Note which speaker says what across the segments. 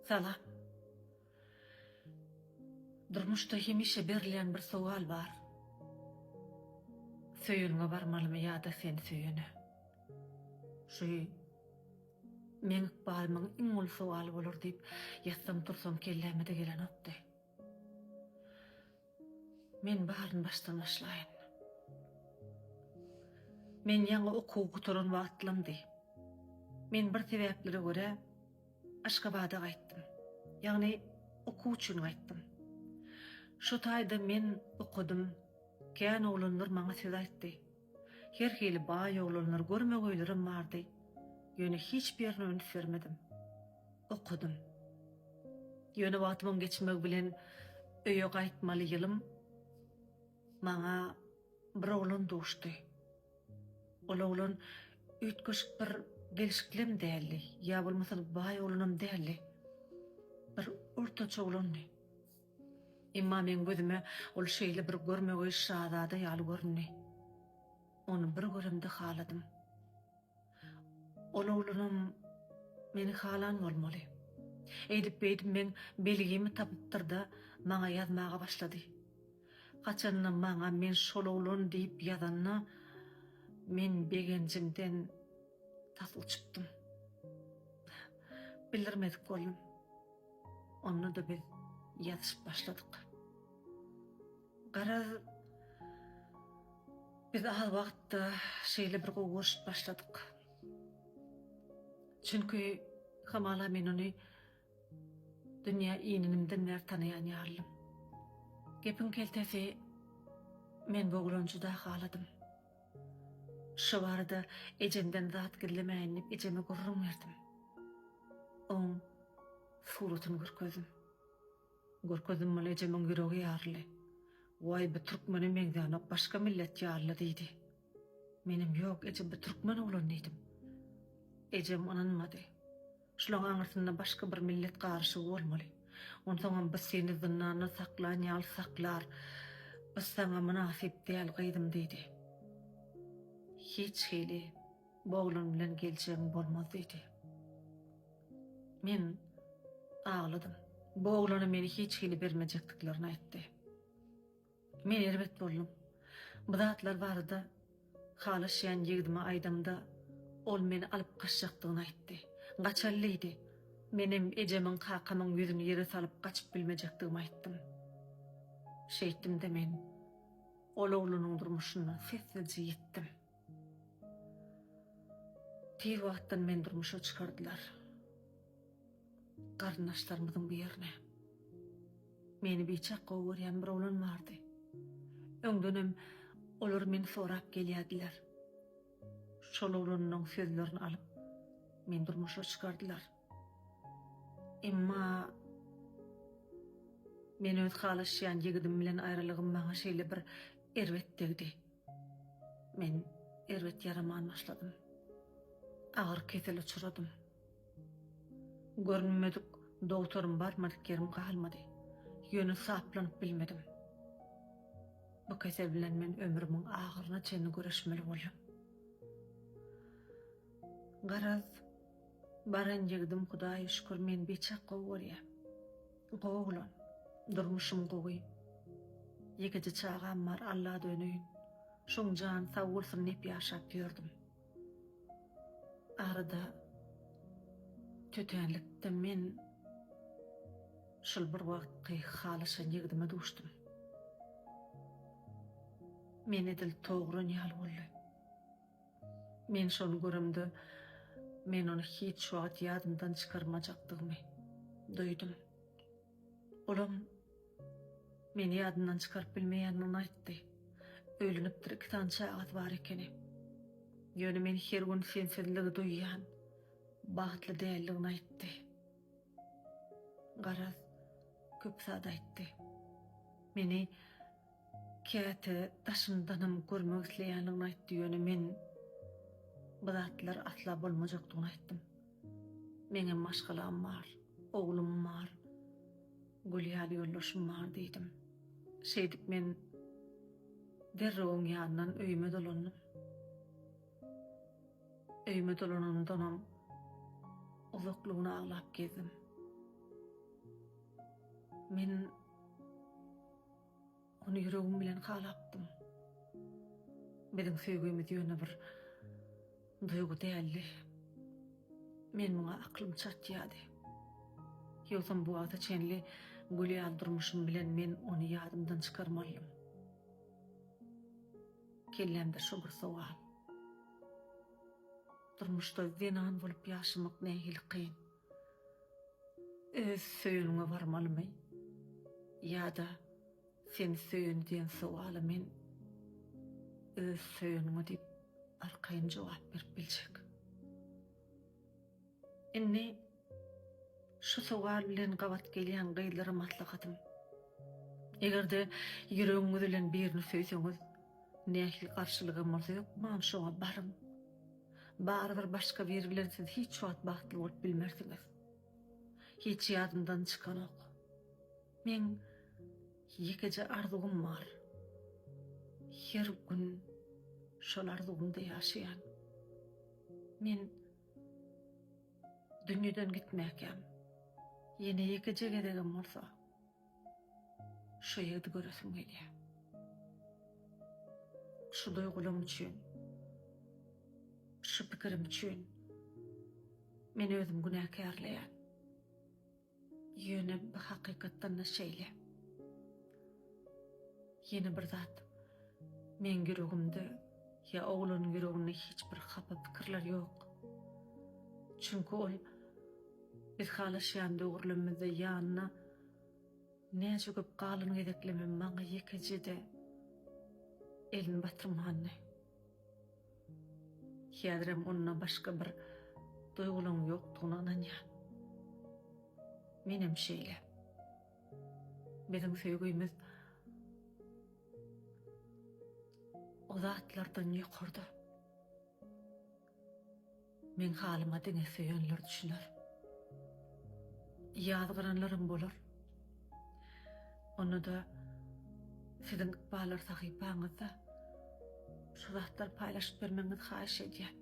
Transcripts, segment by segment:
Speaker 1: Salam. Durmuşda hemişe berilýän bir sowal bar. Söýeniňe barmalymy ýa-da seni söýene? Şu meň ykbalymyň iň uly sowaly bolar diýip ýatsam tursam kelläme-de gelenokdy. Men baryny başdan başlaýyn. Men ýaňy okuwy gutaran wagtlamdy. Men bir sebäplere görä Aşgabada gaýtdym. Ýagny okuw üçin gaýtdym. Şo taýda men okadym. Kän oglanlar maňa söz aýtdy. Her hili baý oglanlar, görmegeýlerem bardy. Ýöne hiç birine üns bermedim. Okadym. Ýöne wagtymyň geçmegi bilen öýe gaýtmaly ýylym maňa bir oglan duşdy. Ol oglan üýtgeşik bir gelşiklem däldi, ýa bolmasa baý oglanam däldi. Bir ortaça oglandy. Emma meň gözüme ol şeýle bir görmegeý şazada ýaly göründi. Ony bir göremde haladym. Ol oglanam meni halan bolmaly. Eýdip-beýdip meň belgimi tapypdyr-da, maňa ýazmaga başlady. Haçanda maňa men şol oglan diýip ýazanda, men begenjimden tas uçupdym. Bildirmedik boldum. Onda-da biz ýazyşyp başladyk. Garaz, biz az wagtda şeýle bir gowy görşüp başladyk. Çünki hamala men ony dünýä inenimden bäri tanaýan ýalydym. Gepiň keltesi, men bu oglany juda haladym. Şu barada ejemden zat gizlemäýin diýip ejeme gürrüň berdim. Oň suratyny görkezdim. Görkezdim muny ejemiň ýüregi ýaryldy. Waý bu türkmene meňzänok başga millet ýalyla diýdi. Menem ýok eje bu türkmen oglan diýdim. Ejem ynanmady. Şulaň aňyrsynda başga bir millet garyşygy bolmaly. Onsoňam bu seni zyndanda saklan ýaly saklar. Bu saňa mynasyp däl gyzym diýdi. Hiç hili bu oglan bilen geljegiň bolmaz diýdi. Men agladym. Bu oglana meni hiç hili bermejekdiklerini aýtdy. Men erbet boldum. Bu zatlar barada halaşýan ýigdime aýdamda, ol meni alyp gaçjakdygyny aýtdy. Gaçaly diýdi. Menem ejemiň, kakamyň ýüzüni ýere salyp gaçyp bilmejekdigimi aýtdym. Şeýtdim-de men ol oglanyň durmuşyndan sessizje ýitdim. Tiz wagtdan meni durmuşa çykardylar. Garyndaşlarymyzyň birine. Meni biçak gowy görýän bir oglan bardy. Öňdenem olar meni sorap gelýärdiler. Şol oglanyň sözlerini alyp, meni durmuşa çykardylar. Emma men öz halaşýan ýigidim bilen aýralygym maňa şeýle bir erbet degdi. Men erbet ýaraman başladym. Agyr kesele uçradym. Görünmedik dogtorym barmadyk ýerim galmady. Ýöne saplanyp bilmedim. Bu kesel bilen men ömrümiň ahyryna çenli göreşmeli boldum. Garaz, baran ýigdim Hudaýa şükür meni biçak gowy görýär. Gowy oglan. Durmuşym gowy. Ýekeje çagam bar Alla döneýin. Şoň jany sag bolsun diýip ýaşap ýördüm. Arada tötänlikde men şol bir wagtky halaşan ýigdime duşdum. Men edil togran ýaly boldy. Men şony göremde, men ony hiç wagt ýadymdan çykarmajakdygymy duýdum. Olam meni ýadyndan çykaryp bilmeýändigini aýtdy. Öýlenipdir, iki sany çagasy bar ekeni. Ýöne men her gün sensizligi duýýan, bagtly däldigini aýtdy. Garaz, köp zat aýtdy. Meni Käte daşymdanam görmek isleýänligini aýtdy, ýöne men bu zatlar asla bolmajakdygyny aýtdym. Meňem maşgalam bar, oglum bar, gül ýaly ýoldaşym bar diýdim. Şeýdip men derrew oň ýanyndan öýüme dolandym. Öýüme dolananymdanam uzaklygyna aglap gezdim. Men ony ýüregim bilen halapdym. Biziň söýgimiz ýöne bir duýgy däldi. Men muňa aklym çatýardy. Ýogsam bu wagta çenli gül ýaly durmuşym bilen men ony ýadymdan çykarmalydym. Kellämde şo bir sowal. Durmuşda zenan bolup ýaşamak nähili kyn. Öz söýeniňe barmalymy ýa-da seni söýeni diýen sowala men öz söýeniňe diýip arkaýyn jogap berip biljek. Indi şu sowal bilen gabat gelýän gyzlara maslahatym. Eger-de ýüregiňiz bilen birini söýseňiz, nähili garşylygam bolsa hökman şoňa baryň. Barybir başga biri bilen siz hiç wagt bagtly bolup bilmersiňiz. Hiç ýadymdan çykanok. Meň ýekeje arzuwym bar. Her gün şol arzuwymda ýaşaýan. Men dünýeden gitmäkäm, ýene ýekeje gezegem bolsa, Şu ýigidi göresim gelýär. Şu duýgularym üçin, şu pikirim üçin men özümi günäkärleýän. Ýöne bu hakykatdan-da şeýle. Ýene bir zat, meň ýüregimde ýa oglanyň ýüreginde hiç bir hapa pikirler ýok. Çünki ol biz halaşýan döwürlerimizde ýanyna Näçe köp galan gezeklemem maňa ýekeje-de elini batyrmandy. Häzirem onda başga bir duýgulaň ýokdugyna ynanýan. Menem şeýle. Biziň söýgimiz o zatlardan ýokarda. Meň halyma diňe söýenler düşüner. Ýazgyranlaram bolar. Onda-da siziň ykballar sahypaňyzda şu zatlary paýlaşyp bermegiňizi haýyş edýän.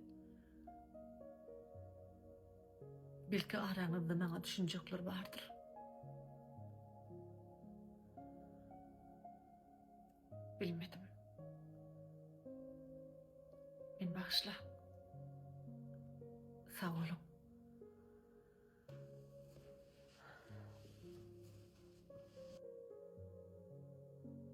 Speaker 1: Belki araňyzda maňa düşünjekler bardyr. Bilmedim. Meni bagyşla. Sag boluň.